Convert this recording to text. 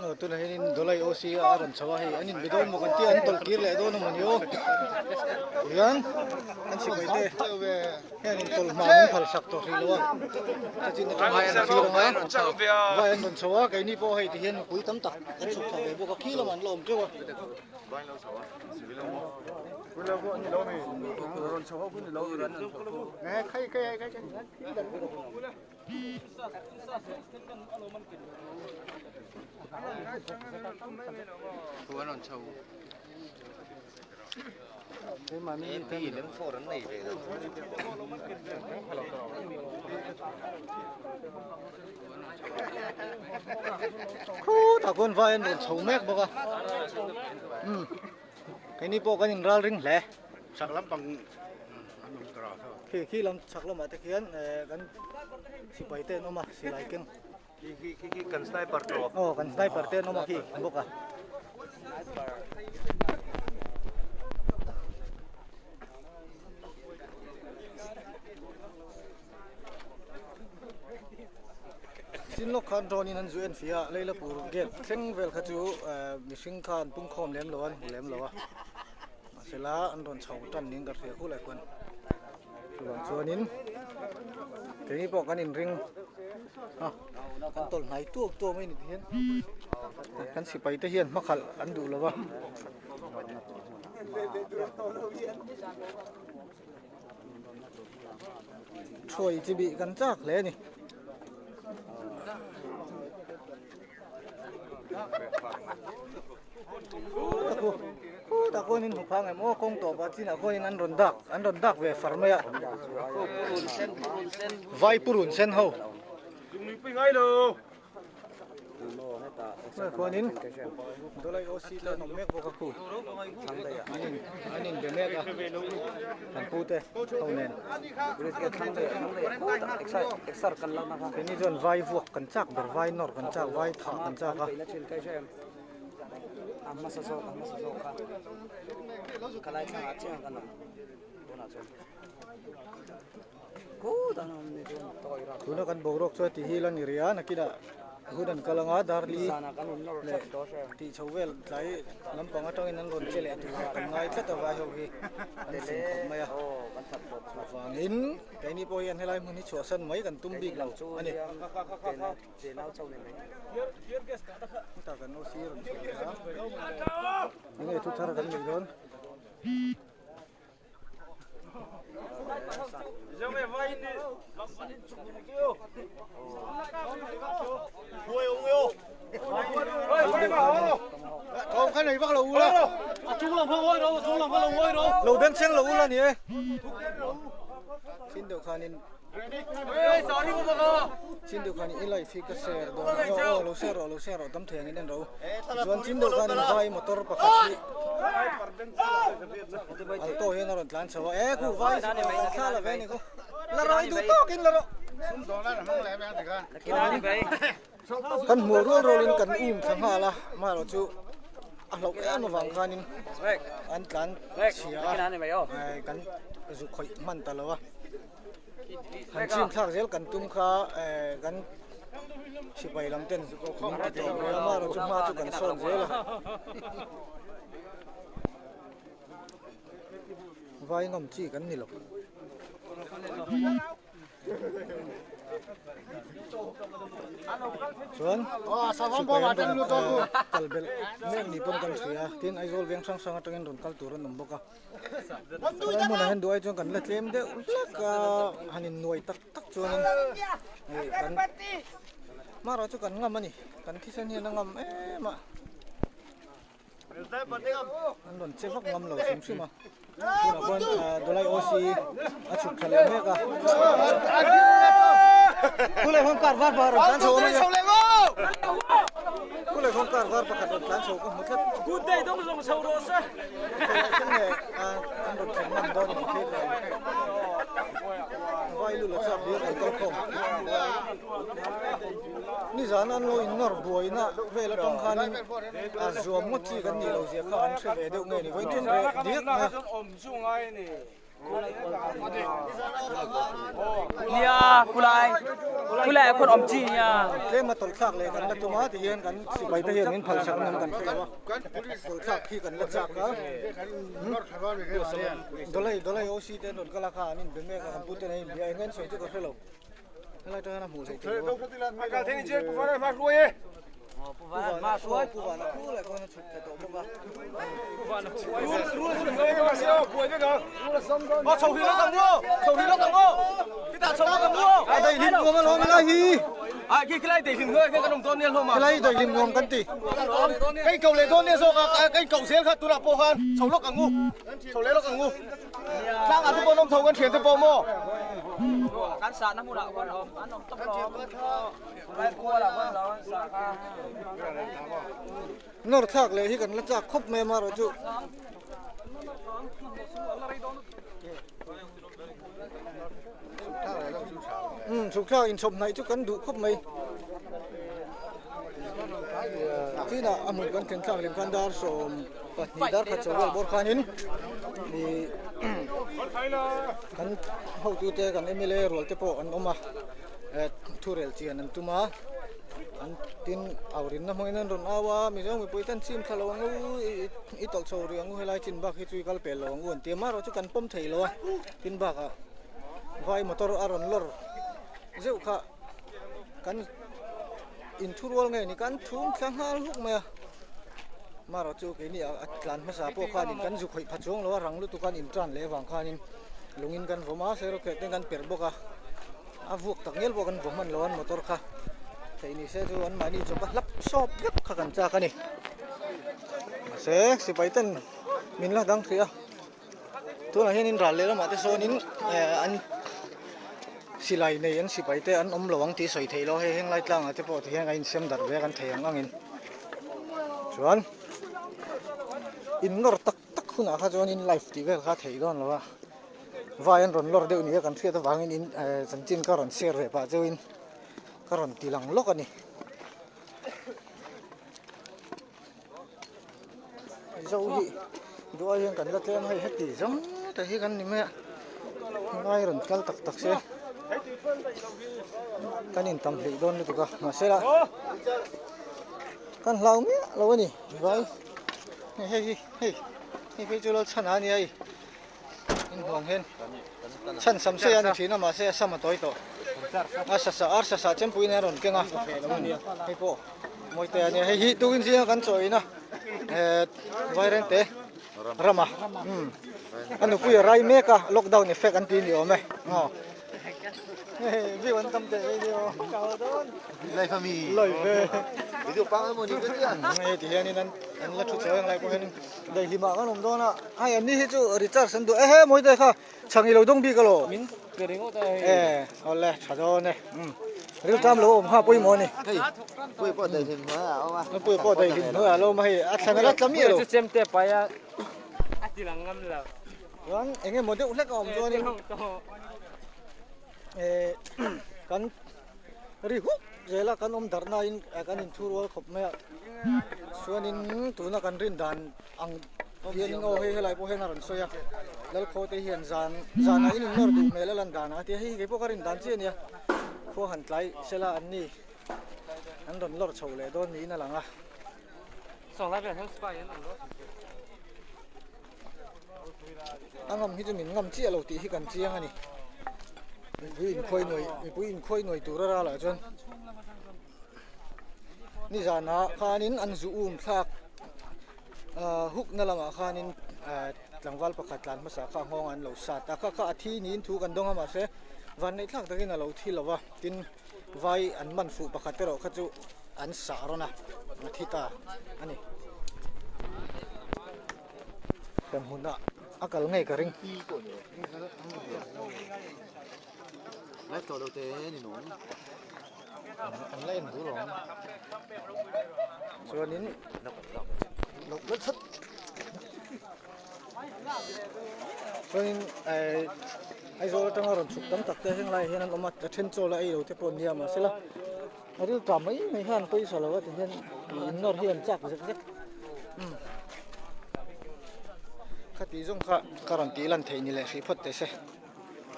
Aw tunah hianin Dolai OC a rawn chho a hei an inbe dawn maw kan tia an tawlh kir leh dawn a mawni aw tihian an sipai te hian intawlh hma min phal sak tawh hrih lo a chachin atang hian an thlir ang a vai an rawn chho a keini pawh hei tihian mipui tam tak an chhuk thla ve bawk a khi lamah an la awm teuh a. Khutah khuan vai an rawn chho mek bawk a umm keini pawh kan inral ring hle. Khi khi lam chhak lamah te khian eh kan sipai te an awm a silai keng. Khi khi khi khi kan sniper tawh. Aw kan sniper te an awm a khi bawk a. Chin lawk khan drone in an zu en fih a Leilapur gate thleng vel kha chu eh mihring kha an pungkhawm lem lo a an hmu lem lo a. Mahsela an rawn chho tan niin ka hria khulai khuan chuvang chuanin keini pawh kan inring a kan tawlh hnai tuak tuak mai ni ti hian kan sipai te hian hmakhalh an duh lo va. Thuai chi bih kan chak hle a ni. Khutah khuanin hmu phang em aw kawng tawpah chinah khuanin an rawn dak an rawn dak ve far mai a vai purun sen ho khuanin dawlai OC te an awm mek bawk a khu an in an inbe mek a kan pu te ho nen keini chuan vai vuak kan chak ber vai nawr kan chak vai thah kan chak a. A hmasa zawk a hmasa zawk kha ka lai thlangah chiang kan awm tunah chuan khutah an awm ni chuan tawi rak Tuna kan boruak chuan ti hi la ni rih a nakinah hun an kal anga darli zanah kan in nawr leh tlat dawn hrem tih chho vel tlai lampang atangin an rawn che leh tur a kan ngai tlat a vai ho hi an fing khawp mai a aw kan that tawp chu chuvangin keini pawh hian helai hmun hi chhuahsan mai kan tum bik lo chu a ni. hliam tena Che nau chauh ni mai. Heta kan OC rawn chhuah leh a. Enge thu thar kan neih dawn? Lo beng cheng lo ula ni e. Chin deuh khanin Chin deuh khanin i life hi ka share dawn a aw aw lo share rawh lo share rawh tam thei angin en rawh u tichuan chin deuh khanin vai motor pakhat hi alto hian a rawn tlan chho a e khu vai thla la ve a ni khu la rawh i duh tawkin la rawh kan hmuh rual rualin kan um thla nghal a amaherawh chu a hlauh em avang khanin an tlan chhia a kan zu khawih hman ta lo a han chhin thlak zel kan tum kha kan sipai lam ten min ti tawh mai a amaherawh chu hma chu kan sawn zel a vai ngam chi kan ni lo. Chuan sipai an rawn kal belh mek ni pawn kan hria tin Aizawl veng hrang hrang atangin rawn kal tur an awm bawk a helai hmunah hian duh ai chuan kan la tlem deuh hlek a han innuai tak tak chuanin hei kan hmaraw chu kan ngam a ni kan thisen hian a ngam em a. An rawn che vak ngam lo hrim hrim a tunah khuan Dolai OC a chhuk tha leh mek a Khulai khuan car var pakhat rawn tlan chho awm a nia Khulai khuan car var pakhat rawn tlan chho ka hmu tlat Good day dawng zawng chho rawh se Khawlai thleng leh an rawn thleng ngam dawn a ni phei ka Vai lu la chak bik an kal khawm Nizan an lo innawr buaina vel atang khanin a zuam ngawt chi kan nih loh zia kha an hre ve deuh nge ni vawiin chuan reh diak mai a. Nia khulai khulai ah khuan awm chi nia. Tlem a tawlh thlak leh kan la tum a ti hian kan sipai te hian min phal sak nan kan hre lo a tawlh thlak khi kan la chak a Dawlai Dawlai OC te an rawn kal a kha an inbe mek a kan pu te nen inbia eng nge an sawi chu ka hre lo. Helai tang hian a hmuh theih tur a. Pu Vana Pu Vana khu leh khawn a chhuk thla tawh bawk a. A daihlim nuam alawm helai hi. Helai daihlim nuam kan ti. Tlang ah te pawh an awm tho kan thian te pawh maw? Kan sahna hmunah khuan a awm an awm tawp lo. Lai kual ah khuan lo an sah kha. Nawr thlak leh hi kan la chak khawp mai a marawh chu. Umm chhuk thlak inchhawp hnaih chu kan duh khawp mai. Chinah a hmun kan thlen thlak lem khan dar 12 dar khat chho vel bawr khanin ih kan hotute kan mla rual te pawh an awm a eh thurel chian an tum a an tin au rinna hmangin an rawn au a mizo mipui ten chim thla lo ang u i tawlh chho rih ang u helai chin bak hi chu i kal pel lo ang u an ti a amaherawhchu kan pawm thei lo a tin bakah vai motor a rawn lawr zeuh kha kan inthurual nge ni kan thum thla nghal huk mai a marawh chu keini a tlan hmasa pawh khanin kan zu khawih pha chuang lo a rang lutuk khan intan leh avang khanin lungin kan vawm a sairawkherh ten kan perh bawk a a vuak tak ngial pawh kan vaw hman lo an motor kha theih ni se chu an mahni chawp a hlap sawp vek kha kan chak a ni mahse sipai ten min la dang hrih a. Tunah hianin ral leh lamah te sawnin eh an silai nei an sipai te an awm lo ang tih sawi theih loh a hei heng lai tlangah te pawh ti hian a insem darh ve a kan thei ang angin chuan in nawr tak tak hunah kha chuanin live tih vel kha a theih dawn lo a vai an rawn lawr deuh ni a kan hriat avangin in eh chanchin ka rawn share ve pah chauhin ka rawn ti lang lawk a ni. Zo hi duai hian kan la tlem hei heti zawng te hi kan ni mai a ngai rawn kal tak tak se kan in tam hleih dawn lutuk a mahse la kan hlau miah lo a ni vai hei hei hi hei hei phei chu Lalchhana a nia hei inhuang hian chhan sam sei a ni thin a mahse a sam a tawi tawh a sasa ar sasa chempuiin a rawn keng a hei pawh mawi te a nia hei hi tukin zinga kan chaw in a eh vairengte rama umm a nupui a rai mek a lockdown effect an ti ni awm e aw hei view an tam teh vei nia aw ka dawn Live ami live e video pang emaw ni ka tia hei ti hianin an an la thu chawi ang lai pawh hianin daihlimah kan awm dawn a hei an ni hi chu recharge an duh ehe mawi te kha chhang i lo dawng bik alo Min pe ringawt a hei. E awle tha dawn e umm riltam lo awm kha pawimawh a ni hei pui pawh daihlim hnuai ah a awm a pui pawh daihlim hnuai ah a lo awm a hei a thlan a la tla miah lo Chu chem te pai a a ti lang ngam lo. Chuan eng emaw deuh hlek a awm chuanin eh kan ri huk zel a kan awm darh nain kan inthu rual khawp mai a chuanin tuna kan rin dan ang hianin aw hei helai pawh hian a rawn sawi a Lalkhaw te hian zan zanah in innawr duh hmel a lan danah a ti a hei kei pawh ka rin dan chiah a nia khua han tlai sela an ni an rawn lawr chho leh dawn niin a lang a. A ngam hi chu min ngam chiah lo tih hi kan chiang a ni. Mipui inkhuai nuai mipui inkhuai nuai tur a ralah chuan nizanah khanin an zu um thlak ah hukna lamah khanin ah tlangval pakhat tlan hmasa kha nghawng an lo sat a kha kha a thi niin thu kan dawng a mahse vanneih thlak takin a lo thi lo va tin vai an man fuh pakhat erawh kha chu an sah rawn a a thi ta a ni. Kan hmunah a kal ngei ka ring. An la en duh lo ang. Chuanin chuanin eh Aizawl atanga rawn chhuk tam tak te heng laiah hian an awm a, a then chaw la ei lo te pawh an nia mahsela a ril ta mai mai hian pawisa lo a ti hian in nawr hi an chak zek zek. Khati zawng kha ka rawn tih lan theih ni leh hrih phawt teh se.